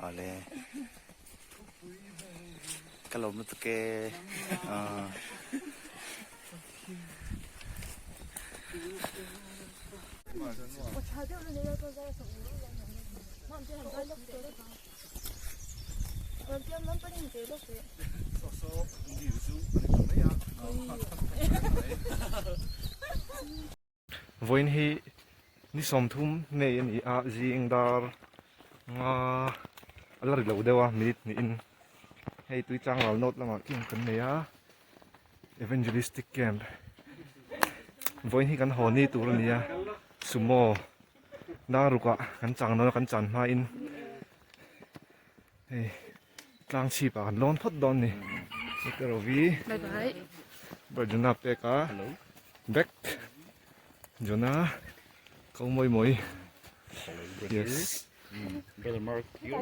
Awle ka lawm lutuk e aw. Vawiin hi ni 30 May a ni a, zing dar nga a la ri lo deuh a minute hnihin hei Tuichang ral note lamah camp kan nei a Evangelistic camp vawiin hi kan haw ni tur a ni a sumo dar rukah kan chang dawn a kan chan hmain hei tlang chhip ah kan lawn phawt dawn ni hete rovi bye bye Brother Jona pek a back Jona ko mawi mawi yes Brother Mark here.